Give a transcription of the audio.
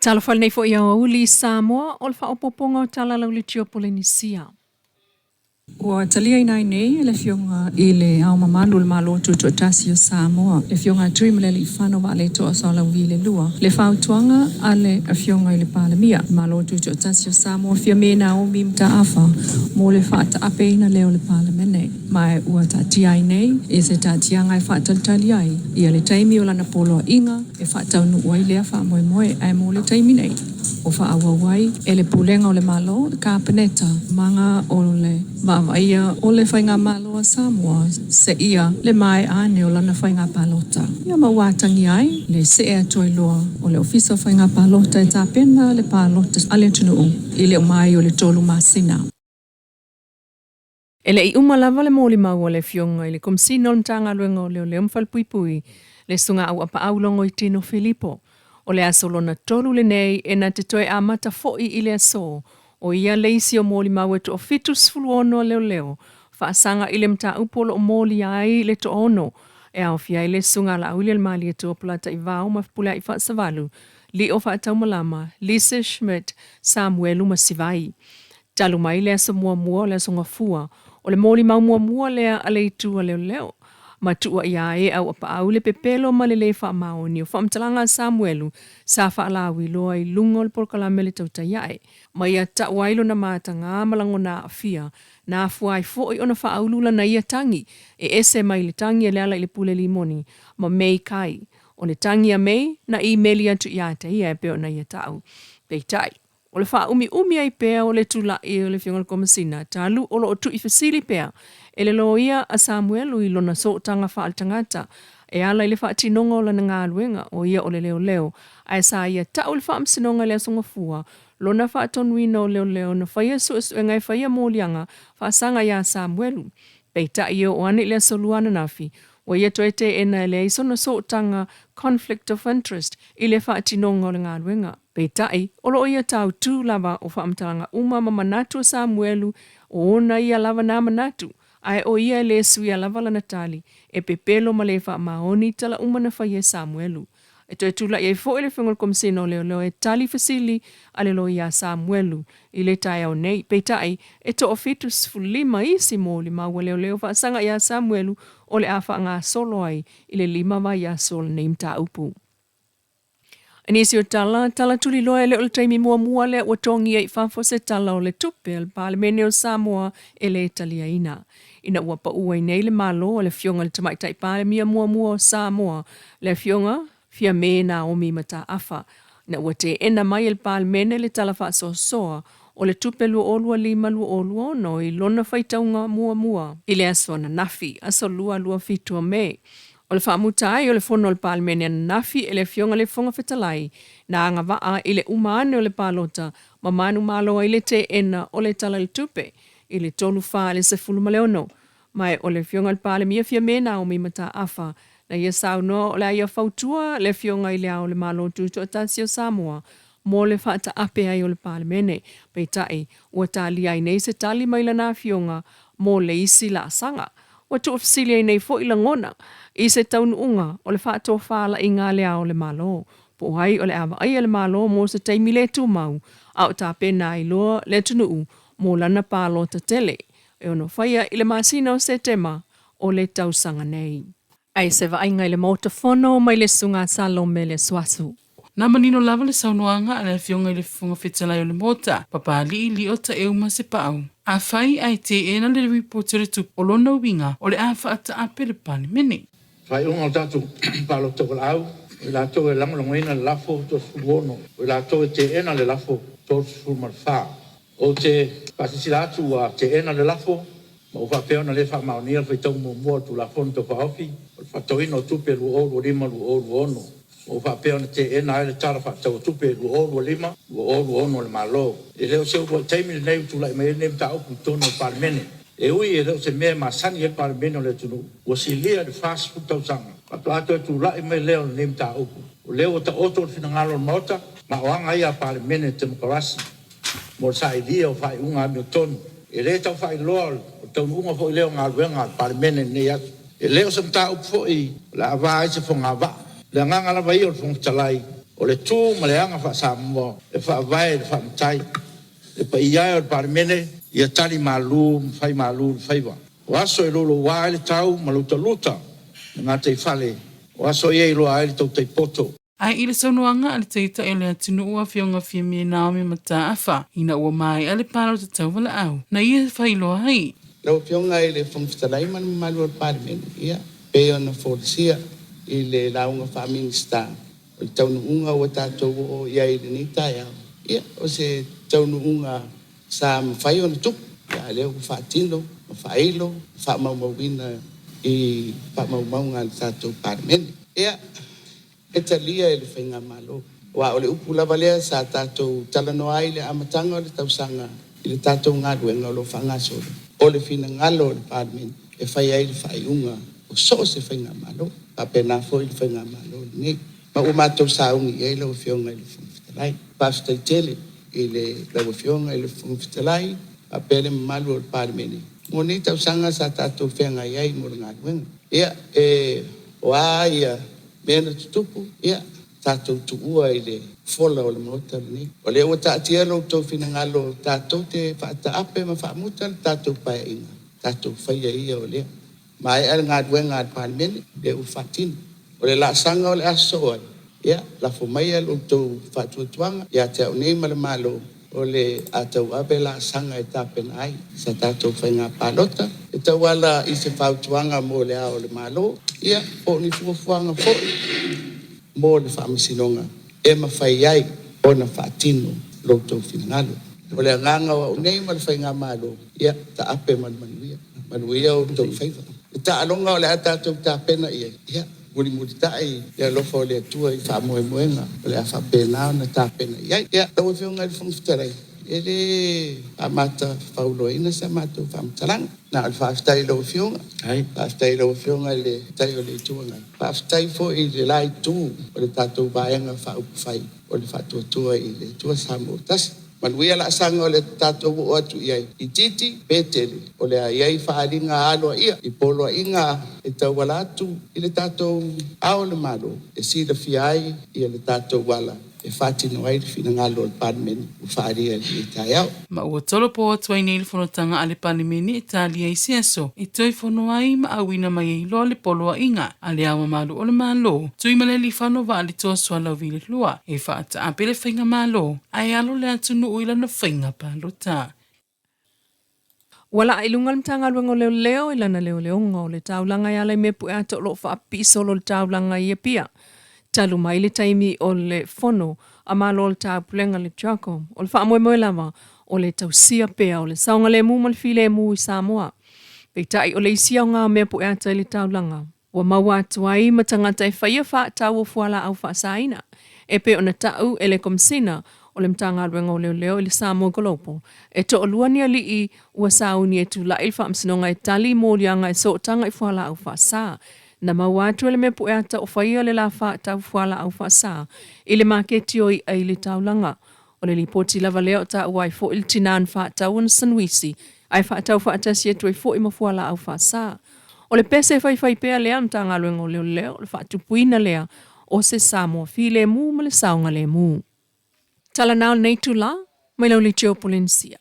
Talofa lenei foi aoauli i Samoa o le faaopoopoga o Tala Lauleitio o Polenisia. Ua taliaina ai nei e le Afioga i Le Ao Mamalu o le Malo Tutoatasi o Samoa, le Afioga a Tuimalealiifano Vaaletoa Sualauvi le Lua, le fautuaga a le Afioga i le Palemia, Malo Tutoatasi o Samoa Fiame Naomi Mataafa mo le faataapeina lea o le Palemene, ma ua taatia ai nei i se taatiaga e faatalitali ai ia le taimi o lana poloaiga e faataunuu ai lea faamoemoe. Ae mo le taimi nei, ua faaauau ai e le Pulega o le Malo, le Kapeneta, maga o le vaavaaia o le Faigamalo a Samoa seia le maea ane o lana faiga palota. Ia ma ua atagia ai le see atu ai loa o le Ofisa o Faiga Palota e tapena le palota a le atunuu i le uma ai o le 3 masina. E le i uma lava le molimau a le Afioga i le Komesina o le Matagaluega o Leoleo ma Falepuipui, le Susuga Auapaau Logoitino Filipo, o le aso lona tolu lenei e na te toe amata foi i le aso, o ia le isi o molimau e toa-76 a leoleo faasaga i le mataupu o lo o molia ai le toaono e aofia ai le Susuga Laaulialemalietoa Polataivao ma Fepuleai Faasavalu, Lio Faataumalama, Lisa Schmidt, Samuelu ma Sivai. Talu mai le aso muamua o le Aso Gafua, o le molimau muamua lea a le itu a leoleo, ma tuuaia ai e Auapaau le pepelo ma le lē faamaoni o faamatalaga a Samuelu sa faalauiloa i luga o le polokalame le tautai ae, ma ia tau ai lona matagā ma lagona aafia, na afua ai foi ona faaulu lana ia tagi e ese mai le tagi a Lealailepule Limoni ma May Kai. O le tagi a May na imeli atu iā te ia e pei ona ia tau. Peitai, O le faaumiumi ai pea o le tulai o le Afioga i le Komesina talu o lo o tuuifesili pea e le loia a Samuelu i lona sootaga faaletagata e ala i le faatinoga o lana galuega, o ia o le leoleo, ae sa ia tau i le Faamasinoga i le Aso Gafua lona faatonuina o leoleo na faia suesuega e faia moliaga faasaga iā Samuelu. Peitai e oo ane i le aso Lua ananafi, ua ia toe teena e leai sona sootaga conflict of interest i le faatinoga o le galuega. Peitai, o lo o ia tautū lava o faamatalaga uma ma manatu o Samuelu, o ona ia lava nā manatu, ae o ia e lē suia lava lana tali, e pepelo ma lē faamaoni tala uma na faia e Samuelu. E toe tula'i ai foi le Afioga i le Komesina o Leoleo e tali fesili a le loia a Samuelu i le taeao nei. Peitai, e toa-75 isi molimau a leoleo faasaga iā Samuelu o le a faagasolo ai i le 5 vaiaso o lenei mataupu. I nisi o tala, tala tuliloa e le o le taimi muamua lea ua togia i fafo se tala o le tupe a le Palemene o Samoa e le taliaina. Ina ua pau ai nei le Malo a le Afioga i le Tamaitai Palemia muamua o Samoa, le Afioga Fiame Naomi Mataafa, ina ua teena mai e le Palemene le Tala Faasoasoa o le Tupe 2025/2026 i lona faitauga muamua i le aso ananafi, aso Lua 27 o Me. O le faamuta ai o le Fono a le Palemene ananafi e le Afioga i le Fofoga Fetalai, na agavaa i le uma ane o le palota ma manumalo ai le teena o le Tala i le Tupe i le 3 fa i le 16. Ma o le Afioga i le Palemia Fiame Naomi Mataafa na ia saunoa o le a ia fautua le Afioga i Le Ao o le Malo Tutoatasi o Samoa mo le faataape ai o le Palemene. Peitai, ua talia ai nei se tali mai lana Afioga mo le isi laasaga. Ua tuufesili ai nei foi lagona i se taunuuga o le faatofalaiga a Le Ao o le Malo, po o ai o le a vaaia le Malo mo se taimi le tumau, a o tapena ai loa le atunuu mo lana palota tele e ono faia i le masina o Setema o le tausaga nei. Ai se vaaiga i le Maota Fono mai le Susuga a Salome Lesuasu. Na manino lava le saunoaga a le Afioga i le Fofoga Fetalai o le Maota, Papalii Lio Taeuma Sepaau. Afai ae teena le Lipoti o le Tupe, o lona uiga o le a faataape le Palemene. Faaiuga o le tatou palota valaau, o i latou e lagolagoina le lafo 36, o i latou e teena le lafo 34. Ou te faasilasila atu ua teena le lafo ma ua faapea ona le faamaonia le faitauga muamua o le Tulafono Tau Faaofi o le Faatatauina o Tupe 2025/2026 ma ua faapea ona teena ai le Tala Faatatau o Tupe 2025/2026 a le Malo. E le o se uluai taimi lenei ua tulai mai ai lenei mataupu i totonu o le Palemene. E ui e le o se mea e masani ai le Palemene o le atunuu, ua silia i le 40 tausaga faatoa toe tulai mai lea o lenei mataupu. O lea ua taoto le finagalo o le Maota ma o aga ia a Palemene Temokarasi mo le sailia o faaiuga amiotonu. E le tau faailoa o le taunuuga foi lea o galuega a le Palemene i lenei aso. E le o se mataupu foi o le a ava ai se fogavaa. O le agaga lava ia o le Fofoga Fetalai, O le tu ma le aga faa-Samoa e faavae i le faamatai. Le paia e o le Palemene, ia tali malu ma fai malu le faiva. O aso e louloua ai le tau ma lutaluta le gataifale, o aso ia e iloa ai le tautai poto. Ae i le saunoaga a le Taitai o le atunuu Afioga Fiamē Naomi Mataafa ina ua maea le palota tauvalaau na ia faailoa ai. Lau Afioga i le Fofoga Fetalai ma le mamalu o le Palemene, ia, pei ona folasia i le lauga faa-Minisita, o le taunuuga ua tatou oo i ai i lenei taeao, ia, o se taunuuga sa mafai ona tupu, a o lea ua faatino ma faailo ma faamaumauina i faamaumauga a le tatou Palemene. Ia, e talia e le Faigamalo, aua o le upu lava lea sa tatou talanoa ai i le amataga o le tausaga i le tatou galuega o lo o faagasolo, o le finagalo o le Palemene e fai ai le faaiuga o so o se Faigamalo, faapena foi le Faigamalo lenei. Ma ua matou sauni i ai lau Afioga i le Fofoga Fetalai. Faafetai tele i le lau Afioga i le Fofoga Fetalai faapea le mamalu o le Palemene mo nei tausaga sa tatou feagai ai mo le galuega. Ia, e o a ia mea na tutupu, ia, tatou tuua i le fola o le Maota lenei. O lea ua taatia lo outou finagalo tatou te faataape ma faamuta le tatou Paeaiga, tatou faia ia o lea. Maea le galuega a le Palemene, lea ua faatino. O le laasaga o le a sosoo ai, ia, lafo maia lo outou faatuatuaga ia te au nei ma le Malo, o le a tauave laasaga e tapena ai sa tatou faiga palota, e tauala i se fautuaga mo Le Ao o le Malo, ia, po o ni fuafuaga foi mo le Faamasinoga e mafai ai ona faatino lo outou finagalo. O le agaga o au nei ma le Faigamalo, ia taape ma le manuia, manuia outou faiva. Le taaloga o le a tatou tapena i ai, ia, mulimulitai le alofa o le Atua i faamoemoega o le a faapena ona tapena i ai. Ia, lau Afioga i le Fofoga Fetalai, e le faamatafauloaina sa matou faamatalaga. Na o le faafetai i lau Afioga, faafetai i lau Afioga i le Taitai o le Itu Agai, faafetai foi i le la Itu o le tatou Vaega Faaupufai o le Faatuatua i le Atua Samoa ua Tasi. Manuia laasaga o le tatou oo atu i ai, itiiti pe tele, o le a i ai faaaliga aloaia i poloaiga e tauala atu i le tatou Ao o le Malo e silafia ai le tatou ala e faatino ai le finagalo o le Palemene ua faaalia i lenei taeao. Ma ua tolopo atu ai nei le fonotaga a le Palemene e talia i se aso e toe fono ai ma auina mai ai loa le poloaiga a Le Ao Mamalu o le Malo, Tuimalealiifano Vaaletoa Sualauvi le Lua, e faataape le Faigamalo ae alo le atunuu i lana faiga palota. Ua laa i luga le Matagaluega o Leoleo i lana leoleoga o le taulaga e ala i mea pueata o lo o faapipii solo i le taulaga i Apia. Talu mai le taimi o le fono a Malo o le Taupulega le CHOGM, o le faamoemoe lava o le tausia pea o le saogalemu ma le filemu i Samoa. Peitai o le isi aoga o mea pueata i le taulaga, Ua maua atu ai ma tagata e faia faatau o fualaau faasaina, e pei ona ta'u e le Komesina o le Matagaluega o Leoleo i le Samoa Global, e to'alua ni ali'i ua sauni e tula'i i le Faamasinoga e tali i moliaga e sootaga i fualaau faasa. Na maua atu e le mea pueata o faia le la faatau fualaau faasa i le maketi o i'a i le taulaga. O le lipoti lava lea o taua ai foi le tinā na faatau ana sanuisi ae faatau faatasi atu ai foi ma fualaau faasa. O le pese faifai pea lea a le Matagaluega o Leoleo, o le faatupuina lea o se Samoa filemu ma le saogalemu. Tala na o lenei itula, mai lau Leitio Polenisia.